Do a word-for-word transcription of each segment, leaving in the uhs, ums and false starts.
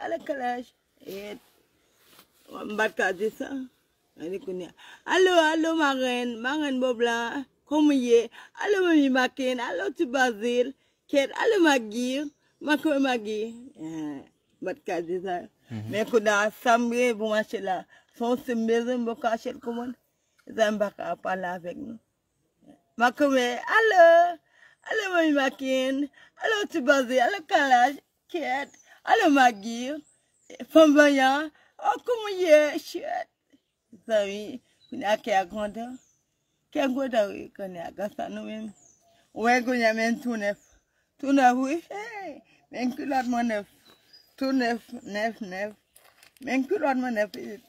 ale kalaj. E, m pa t ka di sa. Gade kounye a. Alo, alo, marenn, marenn Bobla, kòman w ye? Alo, manmi Makenn, alo, ti Bazil, kèt, alo, Magi, Makenn, Magi. Eh, m pa t ka di sa. Men kounye a, sa m gen pou m achte la, se yon sim bezwen, m poko achte l kòmann. Se sa m pa ka pale avèk nou. Makenn, alo, alo, manmi Makenn, alo, ti Bazil, alo, kalaj, kèt, alo, Magi, fanm vanyan, oh, kòman w ye, chèt. Zanmi, kounye a kè a kontan. Kè a kontan, wi, kounye a, grasa nou menm. Ou wè kounye a, men tou nèf. Tou nèf, wi. Hey, men kilòt mwen nèf. Tou nèf, nèf, nèf. Men kilòt mwen nèf, wi.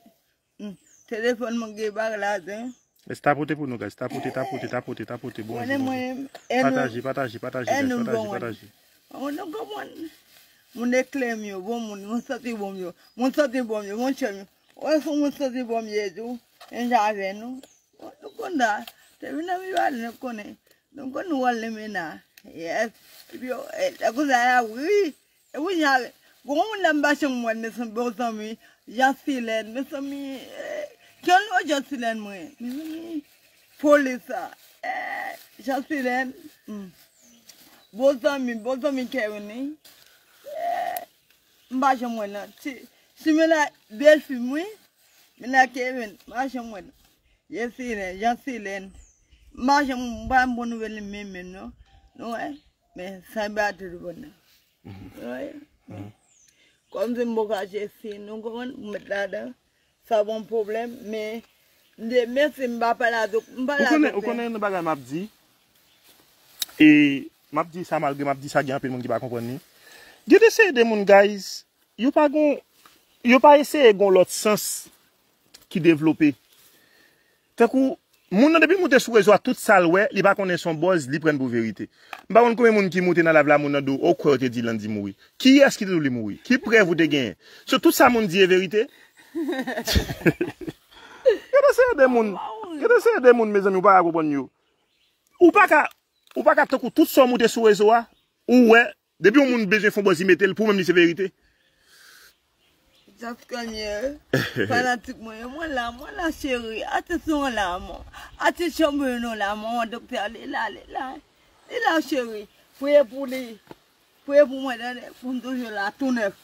Hmm. Telefòn mwen gen bagay ladan. Tapote pou nou, guys. Tapote, tapote, tapote, tapote. Bon, konnen bon, mwen, bon. E nou, pataje, pataje, pataje, e guys. Nou pataje, bon, pataje. Mwen, nou konprann. Moun eklè m yo, bon moun, moun santi bon m yo. Moun santi bon m yo, monchè m yo. Wè, se moun santi bon m ye tou. Menm jan avè nou. Nou konn sa. Te vin nan miwa nou konnen. Nou konn wòl limena. Yes. Epi, e, lè konsa la, wi. E wi, jan, gon moun la m pa janm wè, mezanmi, bon zanmi. Jan Silèn, mezanmi, e, ki yon lòt Jan Silèn mwen. Mezanmi, polis sa. E, Jan Silèn. Hmm. Bon zanmi, bon zanmi Kevin, wi. E, m pa janm wè nan. Si, si men la, bèl fi m, wi. Men la Kevin, m pa janm wè nan. Jan Silèn, Jan Silèn. M pa janm, m pa janm bon nouvèl li menm, menm, non. Nou wè? Men, sa ba tout bon nan. Wi. Kòm se m poko achte si, nou konprann, m met ladan. Sa pa yon pwoblèm, men, m di, mèsi, m pa pale avèk, m pale avèk. Ou konnen, ou konnen yon bagay m ap di? E, m ap di sa, malgre m ap di sa, gen anpil moun ki pa konprann li. Gen de seri de moun, guys, yo pa gon, yo pa eseye gon lòt sans ki devlope. Tankou, moun nan depi moute sou rezo a, tout sa l wè, li pa konnen se yon buzz, li pran pou verite. M pa konn konbyen moun ki moute nan live la, moun nan di w, ou kwè yo te di Landy mouri. Kiyès ki te di w li mouri? Ki prèv ou te genyen? So, tout sa moun di e verite? Gen de seri de moun, gen de seri de moun, mezanmi, ou pa ka konprann yo. Ou pa ka, ou pa ka tankou tout sa w moute sou rezo a, ou wè, depi yon moun bezwen fè yon buzz, li mete l, pou ou menm li se verite. Just come here. Fanatik mwen yo, mwen la, mwen la cheri. Atis nou la, mwen. Atis chanpyon nou la, mwen, doktè, li la, li la. Li la, cheri. Priye pou li. Priye pou mwen, tande, pou m toujou la, tou nèf.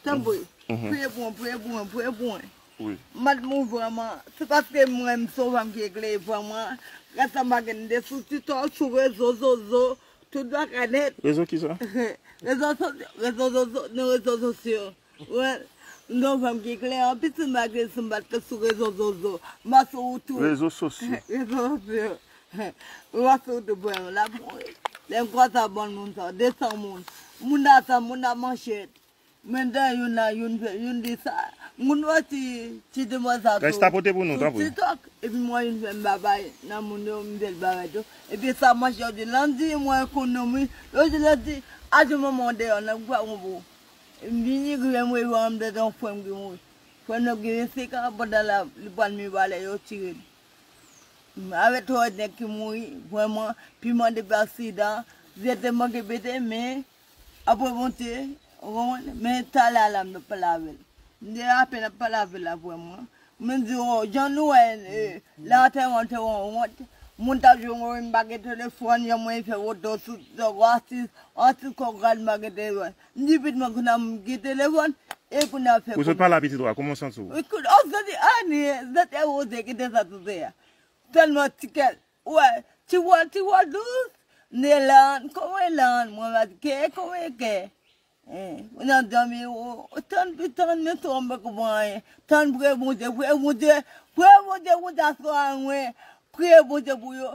Tanpri. Priye pou mwen, priye pou mwen, priye pou mwen. Wi. M pa t mouri vrèman. Se paske mwen, m se yon fanm ki eklere vrèman. Gad sa m pa gen de sou TikTok, sou rezo, zozo, tout bagay nèt. Rezo kisa? Rezo sosyo, rezo zozo, nan rezo sosyo. Wè, m se yon fanm ki eklere, anpil si m pa eklere, si m pa t sou rezo zozo. M pa sou YouTube. Rezo sosyo. Rezo sosyo. M pa sou YouTube, vrèman, l ap mouri. Lè m kwè sa bann moun sa, de san moun. Moun la sa, moun la manchèt. Mwen dan youn la, youn fè, youn di sa. Moun wè ti, ti demwazèl sa tou. Guys, tapote pou nou, tanpri. Sou TikTok, epi mwen youn fè m babay nan moun yo, m fè l babay tou. Epi sa manchè yo di, Landy, mwen konn non m wi. Yo di Landy, aje manman w deyò, nan gwa wonbo. M vini, grenn mwen, yo ann dèt yon frè m ki mouri. Frè m nan gen vennsenk an, pandan la, li pral miwa lè yo tire l. Avèk twòp nèg ki mouri, vrèman, pi mande pa sida, zye te manke pete, men, apre Bondye, ou konprann? Men talè a la, m ap pale avè l. M te apèn ap pale avè l la, vrèman. Mwen di, o, jan nou wè, e, lè antèman te yon wont, moun t ap jwe, mwen, m pa gen telefòn, jan mwen fè woto sou, sou atis, atis kò grad, m pa gen telefòn. M di pitit mwen, kounye a m gen telefòn, e kounye a fè kòman? Ou sot pale a pitit ou a, kòman w santi w? Ekout, o, santi, a, ni, santi a, o, te kite sa sou tè a. Tèlman ti kè, wè, ti wòl, ti wòl dous, Nelan, kòman Nelan, mwen va di, kè, kòman kè? Hein, mwen nan dòmi, o, o, tann, pi tann, men twò, mwen pa konprann anyen. Tann, priye Bondye, priye Bondye, priye Bondye, Bondye aswè a, mwen, priye Bondye pou yo.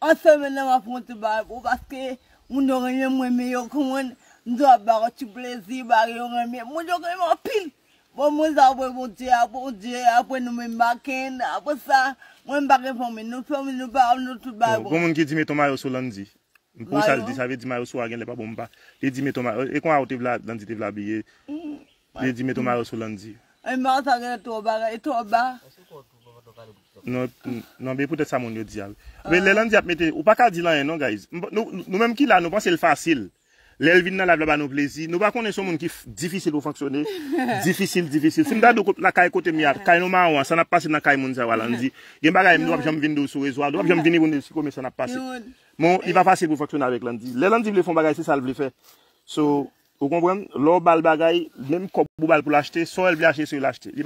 An semèn nan, m ap fè yon ti bagay pou, paske moun yo renmen mwen, men yo konprann, m dwe ap ba yo ti plezi, bagay yo renmen. Moun yo renmen anpil. Bon, mwen sa apre Bondye, apre Bondye, apre nou menm Makenn, apre sa, mwen m pa gen fanmi, nou fanmi, nou pa, nou tout bagay bon. Gon moun ki di met yon mayo sou Landy. M pou sa l di, sa vle di mayo sou a genlè pa bon, m pa. Li di met yon mayo, e konsa ou te vle, Landy te vle abiye. Li di met yon mayo sou Landy. E mayo sa genlè twò ba, e twò ba. Non, non, men poutèt sa moun yo di a. Men lè Landy ap mete, ou pa ka di l anyen non, guys. M, nou, nou menm ki la, nou panse l fasil. Lè l vin nan live la ba nou plezi. Nou pa konnen se yon moun ki f- difisil pou fonksyone. Difisil, difisil. Si m ta di w lakay kote m ye a, kay nou mawon an, sa n ap pase nan kay moun sa yo a Landy. Gen bagay m w ap janm vin di w sou rezo a, w ap janm vini pou n di w si kòman sa n ap pase. Bon, li pa fasil pou fonksyone avèk Landy. Lè Landy vle fè yon bagay, se sa l vle fè. So, ou konprann? Lè w ba l bagay, menm kòb ou ba l pou l achte, sa w wè l vle achte, se l achte. Li